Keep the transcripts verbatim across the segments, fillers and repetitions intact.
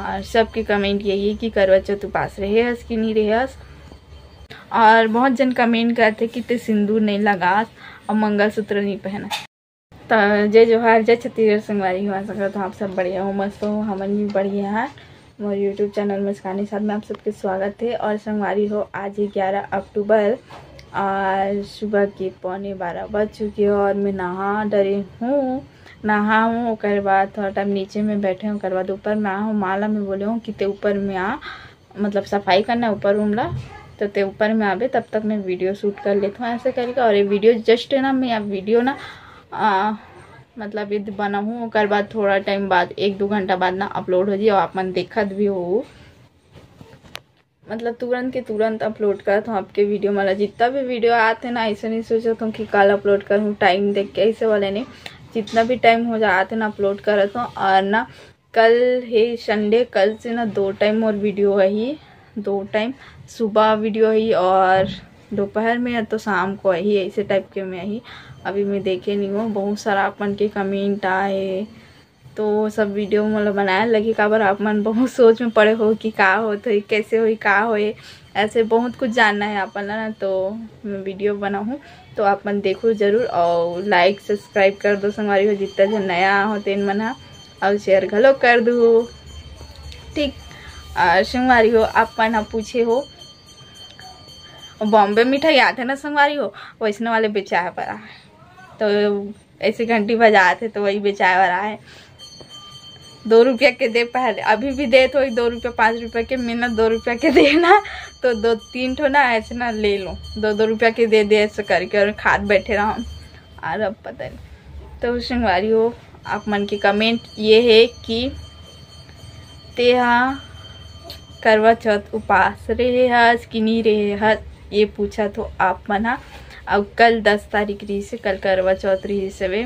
और सबके कमेंट यही है कि करवा चौथ उपास रहे हस कि नहीं रहे हस। और बहुत जन कमेंट करते कि ते सिंदूर नहीं लगास और मंगलसूत्र नहीं पहना। तो जय जोहार, जय छत्तीसगढ़ संगवारी हो। आशा करत हो आप सब बढ़िया हो, मस्त हो। हमन भी बढ़िया है। मोर YouTube चैनल मुस्कानी साथ में आप सबके स्वागत है। और संगवारी हो, आज ग्यारह अक्टूबर, आज सुबह के पौने बारह बज चुके हो और मैं नहा डरे हूँ, नहा हूँ। ओकर बाद थोड़ा टाइम नीचे में बैठे हूँ, ओकर बाद ऊपर में आ हूँ। माला में बोले हूँ कि ते ऊपर में आ, मतलब सफाई करना है ऊपर रूम ला, तो ते ऊपर में आबे, तब तक मैं वीडियो शूट कर लेता हूँ ऐसे करके। और ये वीडियो जस्ट है ना, मैं अब वीडियो ना आ, मतलब यदि बनाहूँ, ओकर बाद थोड़ा टाइम बाद, एक दो घंटा बाद ना अपलोड हो जाए और आप मन देखत भी हो। मतलब तुरंत के तुरंत अपलोड करत हूँ आपके वीडियो। मतलब जितना भी वीडियो आते ना, ऐसे नहीं सोचत हूँ कि कल अपलोड करूँ, टाइम देख के, ऐसे वाले नहीं। जितना भी टाइम हो जाते ना, अपलोड करत हूँ। और ना कल है संडे, कल से ना दो टाइम और वीडियो आही, दो टाइम, सुबह वीडियो आही और दोपहर में या तो शाम को आही, ऐसे टाइप के में आही। अभी मैं देखे नहीं हूँ, बहुत सारा आप मन के कमेंट आए, तो सब वीडियो मतलब बनाए लगी। काबर आप मन बहुत सोच में पड़े हो कि का होत होई, कैसे होई, का होए, ऐसे बहुत कुछ जानना है आप मन ला ना, तो मैं वीडियो बनाहूँ, तो आप मन देखो जरूर और लाइक सब्सक्राइब कर दो संगवारी हो, जितना जन नया हो तेन मन हा, और शेयर घलो कर दो, ठीक। और संगवारी हो, आप मन हा पूछे हो, बॉम्बे मिठाई आते ना संगवारी हो, वैसने वाले बेचाए बर आए, तो ऐसे घंटी बजाते तो वही बेचाए बर आए। दो रुपया के दे पहले, अभी भी देत होई दो रुपया, पाँच रुपया के, मैं ना दो रुपया के देना, तो दो तीन ठो ना ऐसे ना ले लो, दो दो रुपया के दे दे ऐसे करके, और खात बैठे रहो। और अब पता नहीं। तो संगवारी हो, आप मन के कमेंट ये है कि तेहा करवा चौथ उपास रहे हस कि नी रहे हस, ये पूछत हो आप मन हा। अउ कल दस तारीख रहिस हे, कल करवा चौथ रहिस हवे।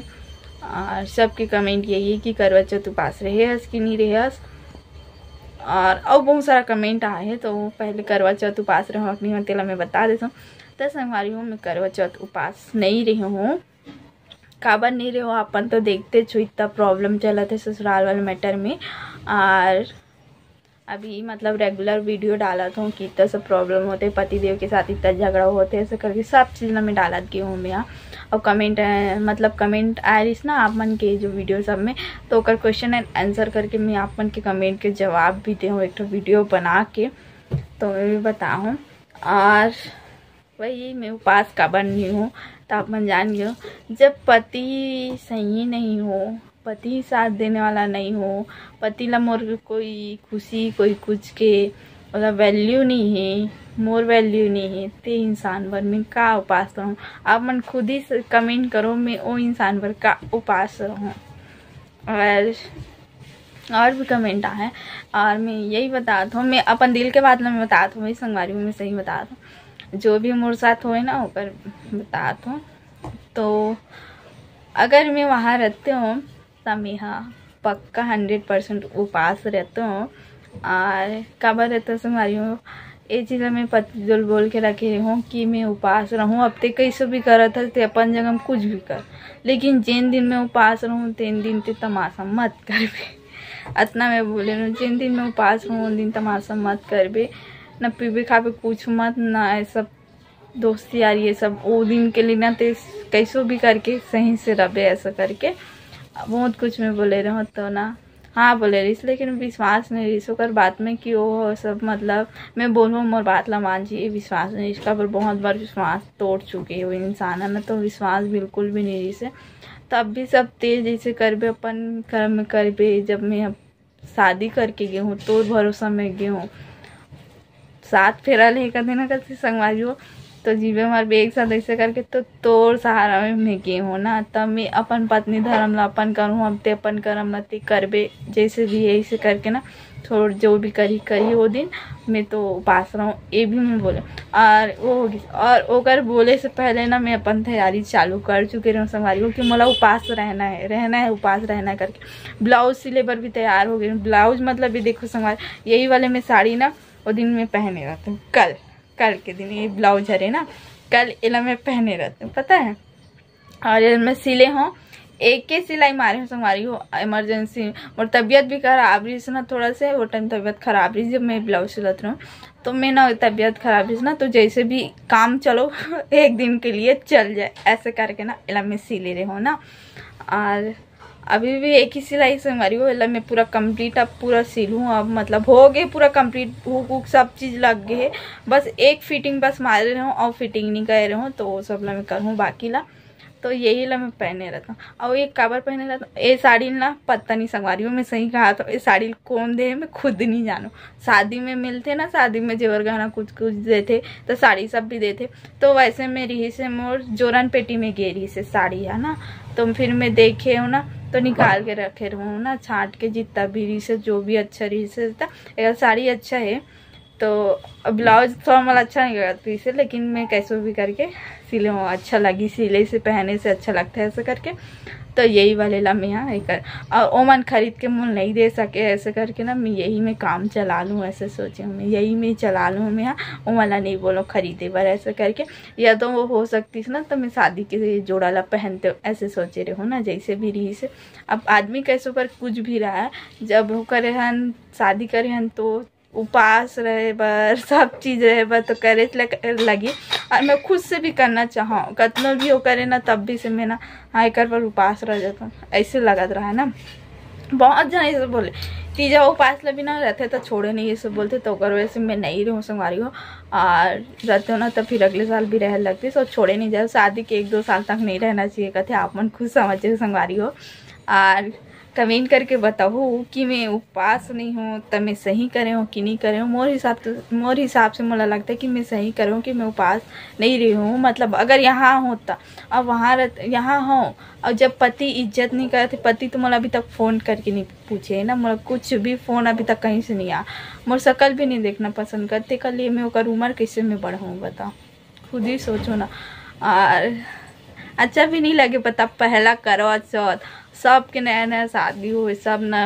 और सबके कमेंट यही है कि करवा चौथ उपास रहे हस कि नी रहे हस। और अउ बहुत सारा कमेंट आए हे, तो पहले करवा चौथ उपास रहो कि नी, तेला मैं बता देथों। त संगवारी हो, मैं करवा चौथ उपास नहीं रहे हूँ। काबर नहीं रहे हो, अपन तो देखते छो, इतना प्रॉब्लम चलत हे ससुराल वाले मैटर में। और अभी मतलब रेगुलर वीडियो डालत हूँ कि इतना सब प्रॉब्लम होते, पति देव के साथ इतना झगड़ा होते, ऐसे करके सब चीज़ ना मैं डालत गई हूँ मैं। और कमेंट, मतलब कमेंट आए रहिस ना आप मन के जो वीडियो सब में, तो ओकर क्वेश्चन एंड आंसर करके मैं आप मन के कमेंट के जवाब भी दे हूँ एक ठो वीडियो बना के, तो मैं भी बताहूँ। और वही मैं उपास काबर नहीं हूँ, तो आप मन जान गए हो, जब पति सही नहीं हो, पति साथ देने वाला नहीं हो, पति ला मोर कोई खुशी, कोई कुछ के मतलब वैल्यू नहीं है, मोर वैल्यू नहीं है, ते इंसान बर मैं का उपास रहूँ? आप मन खुद ही कमेंट करो, मैं ओ इंसान बर का उपास रहूँ? और और भी कमेंट आए, और मैं यही बतात हूँ, मैं अपन दिल के बात ला मैं बतात हूँ, मैं संगवारी हूँ, मैं सही बतात हूँ, जो भी मोर साथ होए ना, ओकर बतात हूँ। तो अगर मैं वहाँ रहते हूँ, त मैं हा पक्का हंड्रेड परसेंट उपास रहते हूँ। और काबर रहते संगवारी हूँ, ये चीज़ मैं पति देव ल बोल के रखे हूँ कि मैं उपास रहूँ। अब ते कैसे भी करत हस, ते अपन जगह में कुछ भी कर, लेकिन जेन दिन मैं उपास रहूँ, तेन दिन ते तमाशा मत करबे। अतना मैं बोले रहूँ, जेन दिन मैं उपास रहूँ, उन दिन तमाशा मत करबे, न पीबे खाबे कुछ मत, ना ये सब दोस्ती यार, ये सब। वो दिन के लिए ना ते कैसो भी करके सही से रबे, ऐसा करके बहुत कुछ मैं बोले रहूँ तो ना, हाँ बोले रहिस, लेकिन विश्वास नहीं रहिस ओकर बात में कि वो सब, मतलब मैं बोलूँ मोर बात ला मान जी, ये विश्वास नहीं रहिस। काबर बहुत बार विश्वास तोड़ चुके हो इंसान है ना, तो विश्वास बिल्कुल भी नहीं रहिस हे। तब भी सब तेज जैसे करबे, अपन कर्म करबे। जब मैं अब शादी करके गे हूँ, तोर भरोसा में गे हूँ, सात फेरा ले कथे ना कथे संगवारी हो, तो जीवे मरबे एक साथ ऐसे करके, तो तोर सहारा में मैं गे हूँ ना, तब मैं अपन पत्नी धर्म ला अपन करूँ, अब ते अपन कर्म ला ते करबे, जैसे भी है ऐसे करके ना, थोड़ जो भी करी करी वो दिन मैं तो उपास रहूँ, ये भी मैं बोले। और वो होगी, और ओकर बोले से पहले ना मैं अपन तैयारी चालू कर चुके रहूँ संगवारी हो कि मोला उपास रहना है, रहना है, उपास रहना है करके ब्लाउज सिले बर भी तैयार हो गई। ब्लाउज मतलब ये देखो संगवारी, यही वाले मैं साड़ी ना वो दिन में पहने रहते हूँ, कल, कल के दिन ये ब्लाउज हरे ना, कल एला मैं पहने रहते हूँ, पता है। और ये मैं सिले हूँ, एक के सिलाई मारे हो संगवारी हो, इमरजेंसी। मोर तबीयत भी खराब रहिस ना थोड़ा से, वो टाइम तबीयत खराब रहिस जब मैं ब्लाउज सिलत रहूँ, तो मैं ना तबीयत खराब रहिस ना, तो जैसे भी काम चलो एक दिन के लिए चल जाए, ऐसे करके ना एला मैं सिले रहे हो ना। और अभी भी एक ही सिलाई संगवारी हो, एला मैं पूरा कंप्लीट अब पूरा सिलूँ। अब मतलब हो गए पूरा कंप्लीट, हुक हुक सब चीज़ लग गए है, बस एक फिटिंग बस मारे रहे हो और फिटिंग नहीं करे रहे हो, तो वो सब ला मैं करूँ बाकी ला। तो यही ला मैं पहने रहता हूँ। और ये काबर पहने रहता हूँ, ये साड़ी ना पता नहीं संगवारी हो, मैं सही कहा तो ये साड़ी कौन दे, मैं खुद नहीं जानू। शादी में मिलते ना, शादी में जेवर गहना कुछ कुछ देते, तो साड़ी सब भी देते। तो वैसे में रहिस हे मोर जोरन पेटी में गे रहिस हे साड़ी है ना, तो फिर मैं देखे हूँ ना, तो निकाल के रखे रहूँ ना, छांट के जितना भी रहिस हे, जो भी अच्छा रहिस हे, त एकर साड़ी अच्छा है। तो ब्लाउज थोड़ा मोला अच्छा नहीं लगत रहिस हे, लेकिन मैं कैसे भी करके सिले हूँ, अच्छा लगी, सिले से पहने से अच्छा लगता है ऐसे करके। तो यही वाले ला मैं यहाँ एकर, और ओमन खरीद के मोल नहीं दे सके ऐसे करके ना, मैं यही में काम चला लूँ ऐसे सोचे हूँ, मैं यही में चला लूँ मैं यहाँ, ओमन ला नहीं बोलो खरीदे बर ऐसे करके। या तो वो हो सकतीस ना, तो मैं शादी के जोड़ा ला पहनते ऐसे सोचे रहे हूँ ना, जैसे भी रहिस हे। अब आदमी कैसे पर कुछ भी रहा है, जब ओकर हन शादी करे हन तो उपास रहे बर, सब चीज रहे बर तो करे ल-, लगी। और मैं खुद से भी करना चाहूँ, कतनो भी वो करे ना, तब भी से मैं ना, हाँ, एकर पर उपास रह जाता हूँ, ऐसे लगत रहा है ना। बहुत जन ऐसे बोले, तीजा उपास ला भी ना रहते तो छोड़े नहीं, ऐसे बोलते, तो ओकर वजह से मैं नहीं रहूँ संगवारी हो। और रहते हो ना, तो फिर अगले साल भी रह लगते, तो छोड़े नहीं जाए, शादी के एक दो साल तक नहीं रहना चाहिए, कहते आप मन खुद समझे संगवारी हो। और कमेंट करके बताओ कि मैं उपास नहीं हूँ, तो मैं सही करे हूँ कि नहीं करे हूँ। मोर हिसाब से, मोर हिसाब से मोला लगता है कि मैं सही करे हूँ कि मैं उपास नहीं रही हूँ। मतलब अगर यहाँ होता, अब वहाँ रह, यहाँ हो, और जब पति इज्जत नहीं करते, पति तो मोला अभी तक फोन करके नहीं पूछे है ना, मोला कुछ भी फोन अभी तक कहीं से नहीं आया। मोर शकल भी नहीं देखना पसंद करते, कल ये मैं ओकर उम्र कैसे मैं बढ़ाऊँ, बताओ, खुद ही सोचो ना। और अच्छा भी नहीं लगे, पता, पहला करवा चौथ, सबके नया नया शादी हुए, सब ना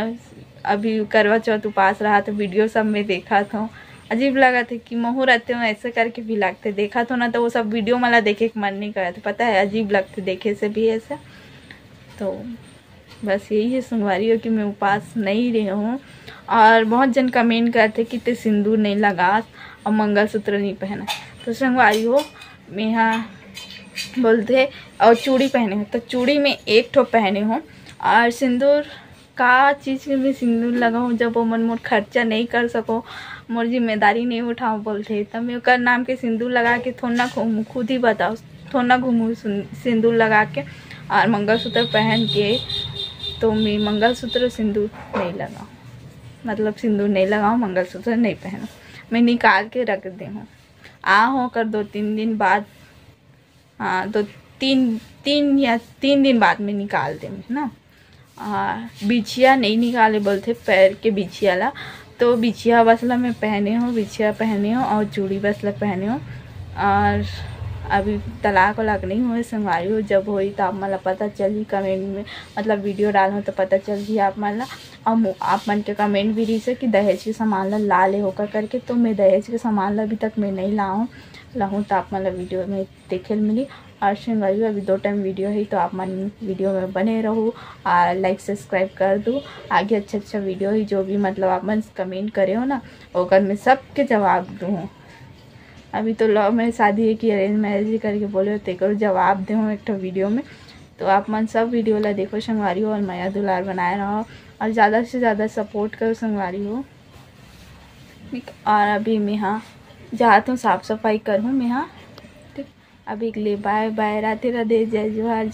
अभी करवा चौथ उपास रहा, तो वीडियो सब में देखा था, अजीब लगा था कि महू रहते हो ऐसे करके भी लगते, देखा था ना, तो वो सब वीडियो मला देखे के मन नहीं करत, पता है, अजीब लगते देखे से भी ऐसे। तो बस यही है संगवारी हो कि मैं उपास नहीं रही हूँ। और बहुत जन कमेंट करते कि ते सिंदूर नहीं लगा और मंगलसूत्र नहीं पहना। तो संगवारी हो, मेहा बोलते और चूड़ी पहने हो, तो चूड़ी में एक ठो पहने हो। और सिंदूर का चीज के मैं सिंदूर लगाऊँ, जब वो मन मोर खर्चा नहीं कर सको, मोर जिम्मेदारी नहीं उठाओ बोलते, तब मैं ओकर नाम के सिंदूर लगा के थोड़ा ना घूमूँ, खुद ही बताओ, थोड़ा ना घूमूँ सिंदूर लगा के। और मंगलसूत्र पहन के, तो मैं मंगलसूत्र सिंदूर नहीं लगाऊँ, मतलब सिंदूर नहीं लगाऊँ, मंगलसूत्र नहीं पहनूँ, मैं निकाल के रख दे हूँ। आ हो कर दो तीन दिन बाद, हाँ, दो तीन, तीन या तीन दिन बाद में निकाल दे ना। आ, बिछिया नहीं निकाले बोलते, पैर के बिछिया ला, तो बिछिया बस ला मैं पहने हूँ, बिछिया पहने हूँ और चूड़ी बस ला पहने हूँ। और अभी तलाक वलाक नहीं हुए संगवारी हो, जब होई तो आप मन ला पता चलही कमेंट में, मतलब वीडियो डालहूँ तो पता चलही आप मन ला। और मु-, आप मन के कमेंट भी रहिस हे कि दहेज के सामान ला ला ले होकर करके, तो मैं दहेज के सामान ला अभी तक मैं नहीं लाऊँ, लाऊँ तो आप मन ला वीडियो में देखे ल मिली। और संगवारी हो, अभी दो टाइम वीडियो ही, तो आप मन वीडियो में बने रहू और लाइक सब्सक्राइब कर दू। आगे अच्छा अच्छा वीडियो ही, जो भी मतलब आप मन कमेंट करे हो ना, ओकर मैं सबके जवाब दूँ। अभी तो लव मैरिज शादी है कि अरेंज मैरिज ही करके बोले हो, तेकर जवाब दे हूँ एक ठो वीडियो में। तो आप मन सब वीडियो ला देखो संगवारी हो और मया दुलार बनाए रहो और ज़्यादा से ज़्यादा सपोर्ट करो संगवारी हो। और अभी मैं हाँ जात हूँ, साफ सफाई करहूँ मैं हाँ। ठीक, अभी के लिए बाय बाय, राधे राधे, जय जोहार।